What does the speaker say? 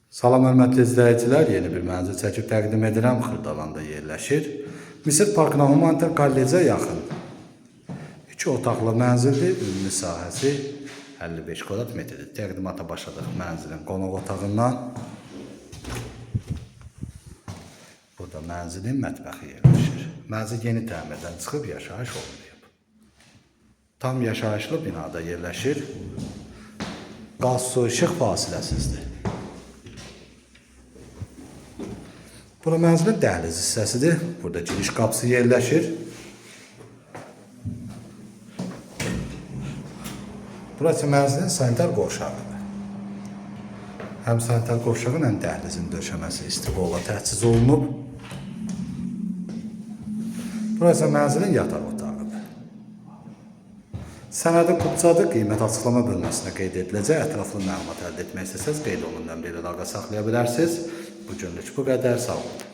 Salam hörmətli izləyicilər, yeni bir mənzil çəkib təqdim edirəm. Xırdalanda yerləşir. Misir Parkına Humanitar Kollecə yaxın. 2 otaqlı mənzildir. Ümumi sahəsi 55 kvadrat metrdir. Təqdimata başladıq mənzilin qonaq otağından. Burada mənzilin mətbəxi yerləşir. Mənzil yeni təmirdən çıxıb yaşayış olmayıb. Tam yaşayışlı binada yerləşir. Qaz, su, işıq fasiləsizdir. Bura mənzilin dəhliz hissəsidir. Burada giriş qapısı yerləşir. Burası mənzilin sanitar qovşağıdır. Həm sanitar qovşağın, həm dəhlizin döşəməsi istiqolla təchiz olunub. Burası mənzilin yataq otağıdır. Sənədi kupçadır, qiymət açıqlama bölməsinə qeyd ediləcək. Ətraflı məlumat əldə etmək istəsəniz qeyd olunan nömrə ilə əlaqə saxlaya bilərsiniz. Bu günlük bu qədər. Sağ olun.